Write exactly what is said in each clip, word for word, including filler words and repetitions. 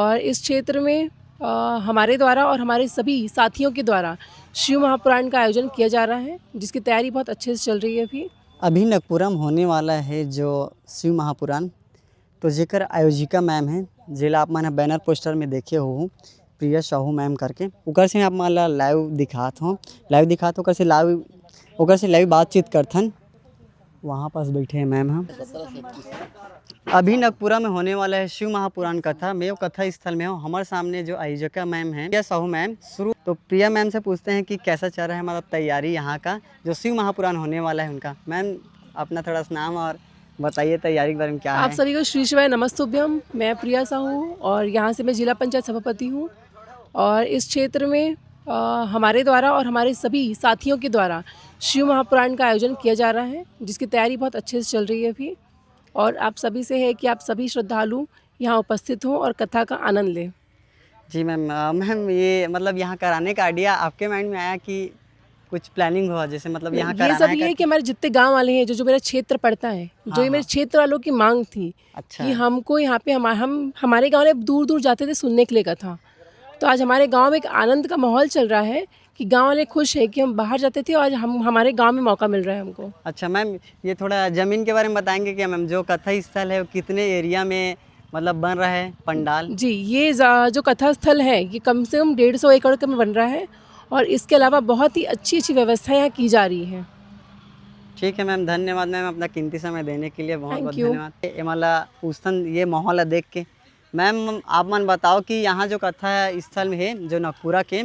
और इस क्षेत्र में अ, हमारे द्वारा और हमारे सभी साथियों के द्वारा शिव महापुराण का आयोजन किया जा रहा है, जिसकी तैयारी बहुत अच्छे से चल रही है अभी। अभी नगपुरा में होने वाला है जो शिव महापुराण, तो जेकर आयोजिका मैम है, जेला आप मन ह बैनर पोस्टर में देखे हो, प्रिया साहू मैम करके, ओकर से आप मन ला लाइव दिखात हो, लाइव दिखात हो, ओकर से लाइव, ओकर से लाइव बातचीत करथन। वहाँ पास बैठे हैं मैम ह। अभी नगपुरा में होने वाला है शिव महापुराण कथा में, वो कथा स्थल में हो। हमारे सामने जो आयोजिका मैम हैं, प्रिया साहू मैम, शुरू तो प्रिया मैम से पूछते हैं कि कैसा चल रहा है, मतलब, तैयारी यहाँ का, जो शिव महापुराण होने वाला है उनका। मैम, अपना थोड़ा सा नाम और बताइए, तैयारी के बारे में क्या आप है? सभी को श्री शिवाय नमस्तुभ्यम। मैं प्रिया साहू और यहाँ से मैं जिला पंचायत सभापति हूँ। और इस क्षेत्र में अ, हमारे द्वारा और हमारे सभी साथियों के द्वारा शिव महापुराण का आयोजन किया जा रहा है, जिसकी तैयारी बहुत अच्छे से चल रही है अभी। और आप सभी से है कि आप सभी श्रद्धालु यहाँ उपस्थित हों और कथा का आनंद लें। जी मैम, अ, मैम, ये, मतलब, यहाँ कराने का आइडिया आपके माइंड में आया कि कुछ प्लानिंग हुआ, जैसे, मतलब, यहाँ ये कराना सब है ये है करके? कि हमारे जितने गांव वाले हैं, जो जो मेरा क्षेत्र पड़ता है, जो हाँ, ये मेरे हाँ। क्षेत्र वालों की मांग थी अच्छा। कि हमको यहाँ पे हमा-, हम हमारे गांव में दूर दूर जाते थे सुनने के लिए कथा। तो आज हमारे गांव में एक आनंद का माहौल चल रहा है कि गांव वाले खुश हैं कि हम बाहर जाते थे और आज हम, हमारे गांव में मौका मिल रहा है हमको। अच्छा मैम, ये थोड़ा ज़मीन के बारे में बताएंगे क्या मैम? जो कथा स्थल है, वो कितने एरिया में, मतलब, बन रहा है पंडाल? जी, ये जा-, जो कथा स्थल है, ये कम से कम डेढ़ सौ एकड़ के में बन रहा है और इसके अलावा बहुत ही अच्छी-अच्छी व्यवस्था यहाँ की जा रही है। ठीक है मैम, धन्यवाद मैम, अपना कीमती समय देने के लिए बहुत-बहुत Thank you। धन्यवाद। ये वाला पूछथन, ये माहौल ला देख के। मैम, आप मन बताओ कि यहाँ जो कथा स्थल में है, जो नगपुरा के,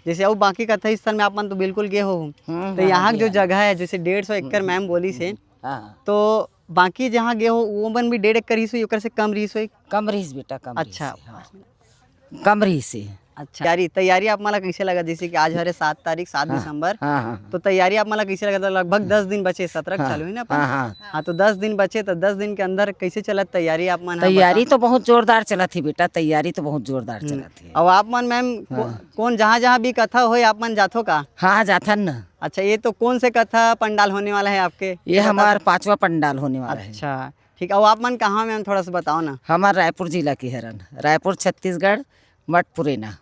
जैसे अउ बाकी कथा स्थल में आप मन तो बिल्कुल गए हो, हम्म, तो हाँ, यहाँ हाँ, जो गए हैं। जगह है, जैसे डेढ़ सौ एकड़ हम्म, मैम बोली से, हम्म, हाँ, हाँ। तो बाकी जहाँ गए हो, वो मन भी डेढ़ एकड़ रहिस होही, ओकर से कम रहिस होही? कम रहिस बेटा, कम रहिस अच्छा। हे, हाँ। कम रहिस हे। अच्छा। तैयारी, तैयारी आप मन ला कैसे लगा? जैसे कि आज हरे सात तारीख, सात हाँ, दिसंबर, हाँ, हाँ, हाँ। तो तैयारी आप मन ला कैसे लगा? तो लगभग हाँ। दस दिन बचे, सत्रह के हाँ, चालू है ना अपन? हाँ, हाँ। हाँ, तो दस दिन बचे, तो दस दिन के अंदर कैसे चलत तैयारी आप मन ह? तैयारी बता। तो बहुत जोरदार चलत हे बेटा, तैयारी तो बहुत जोरदार हम्म। चलत हे। अब आप मन मैम को-, हाँ। कौन जहाँ जहाँ भी कथा होए, आप मन जाथो का? हाँ, जाथन ना। अच्छा, ये तो कौन से कथा पंडाल होने वाला है आपके? ये ये बता हमार सकते? पांचवा पंडाल होने वाला है। अच्छा, ठीक। अब आप मन कहाँ मैम, थोड़ा सा बताओ ना। हमार रायपुर जिला के हरन, रायपुर छत्तीसगढ़, मठ पुरैना।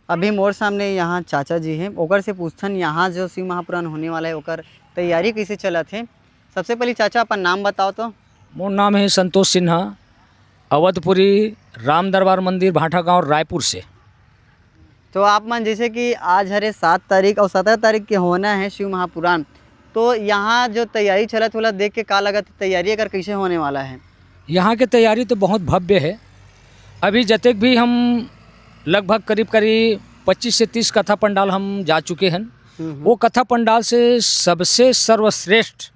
अभी मोर सामने यहाँ चाचा जी हैं, ओकर से पूछथन यहाँ जो शिव महापुराण होने वाला है, ओकर तैयारी कैसे चलत हे। सबसे पहले चाचा अपन नाम बताओ तो। मोर नाम है संतोष सिन्हा, अवधपुरी, राम दरबार मंदिर, भाटा गांव, रायपुर से। तो आप मन जैसे कि आज हरे सात तारीख और सत्रह तारीख के होना है शिव महापुराण, तो यहाँ जो तैयारी चलत, ओला देख के का लगत, तैयारी अगर कैसे होने वाला है? यहाँ के तैयारी तो बहुत भव्य है। अभी जतेक भी हम लगभग करीब करीब पच्चीस से तीस कथा पंडाल हम जा चुके हैं। हम्म, हम्म। वो कथा पंडाल से सबसे सर्वश्रेष्ठ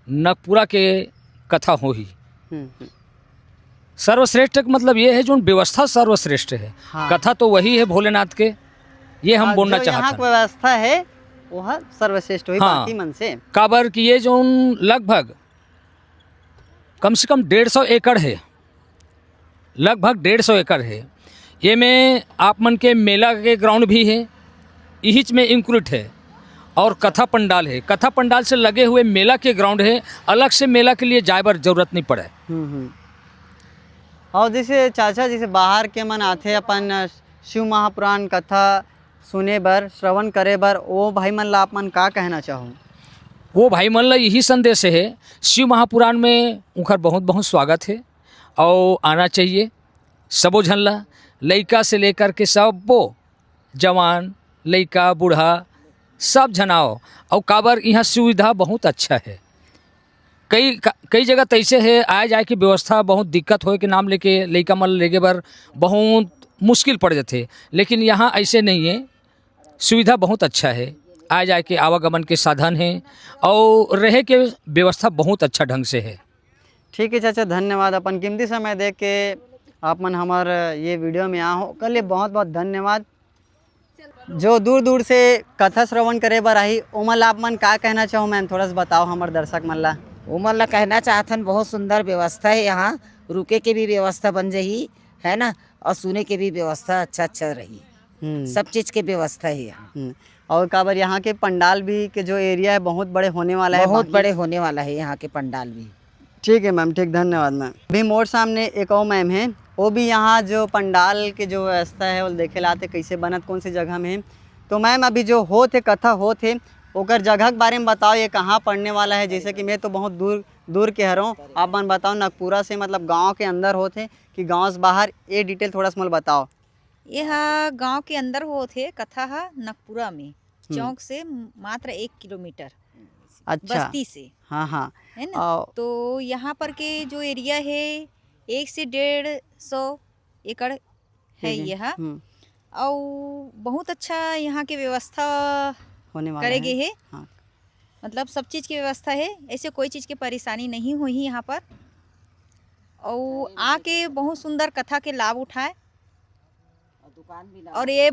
नगपुरा के कथा होही। हम्म, हम्म। सर्वश्रेष्ठ का मतलब ये है, जो व्यवस्था सर्वश्रेष्ठ है। हाँ। कथा तो वही है भोलेनाथ के, ये हम हाँ, बोलना जो यहाँ चाहत की हन। व्यवस्था है, वो है सर्वश्रेष्ठ होही हाँ। बाकी मन से। काबर कि ये जो लगभग कम से कम डेढ़ सौ एकड़ है, लगभग डेढ़ सौ एकड़ है। ये में आप मन के मेला के ग्राउंड भी है, इहिच में इंक्लूड है, और कथा पंडाल है। कथा पंडाल से लगे हुए मेला के ग्राउंड है, अलग से मेला के लिए जाए बर जरूरत नहीं पड़े। हम्म, हम्म। और जैसे चाचा, जैसे बाहर के मन आथे अपन शिव महापुराण कथा सुने बर, श्रवण करे बर, वो भाई मन ला आप मन का कहना चाहो? वो भाई मन ला यही संदेश है, शिव महापुराण में उनकर बहुत बहुत स्वागत है और आना चाहिए सबो झन ला, लइका से लेकर के सबो जवान, लइका, बूढ़ा, सब झन आओ। और काबर यहाँ सुविधा बहुत अच्छा है। कई का-, कई जगह तो ऐसे है, आए जाए की व्यवस्था बहुत दिक्कत होए के नाम लेके लइका मन लेगे बर बहुत मुश्किल पड़ जाथे, लेकिन यहाँ ऐसे नहीं है, सुविधा बहुत अच्छा है, आए जाए के आवागमन के साधन है और रहे के व्यवस्था बहुत अच्छा ढंग से है। ठीक है चाचा, धन्यवाद अपन कीमती समय दे के आप मन हमार ये वीडियो में आ हो, ओकर लिए बहुत बहुत धन्यवाद। जो दूर दूर से कथा श्रवण करे बर आही, ओमन ला आप मन का कहना चाहो मैम, थोड़ा सा बताओ हमर दर्शक मन ला। ओमन ला कहना चाहथन, बहुत सुंदर व्यवस्था है यहाँ, रुके के भी व्यवस्था बन जाही, है ना, और सुने के भी व्यवस्था अच्छा अच्छा रही। हम्म। सब चीज के व्यवस्था है यहाँ। हम्म। और काबर यहाँ के पंडाल भी के जो एरिया है बहुत बड़े होने वाला है, बहुत बाकी बड़े होने वाला है यहाँ के पंडाल भी। ठीक है मैम, ठीक, धन्यवाद मैम। अभी मोर सामने एक और मैम है, वो भी यहाँ जो पंडाल के जो व्यवस्था है, वो देखे ला आथे, कैसे बनत, कौन सी जगह में है। तो मैम, अभी जो होत हे, कथा होत हे, ओकर जगह के बारे में बताओ, ये कहाँ पड़ने वाला है? जैसे कि मैं तो बहुत दूर, दूर के हरौं, आप मन बताओ, नगपुरा से, मतलब, गांव के अंदर होत हे कि गांव से बाहर, ये detail थोड़ा सा मोला बताओ। ये ह गांव के अंदर होत हे, कथा ह नगपुरा में, हम्म। चौक से मात्र एक किलोमीटर अच्छा। बस्ती से। हाँ, हाँ। है ना? अ, तो यहाँ पर के जो area है, एक से डेढ़ सौ एकड़ है है, ये ह। हम्म। अउ बहुत अच्छा यहाँ के व्यवस्था होने वाला करे है। गे हे। हाँ। मतलब, सब चीज के व्यवस्था है, ऐसे कोई चीज के परेशानी नहीं होही यहाँ पर। अउ आके बहुत सुंदर कथा के लाभ उठाए। और ये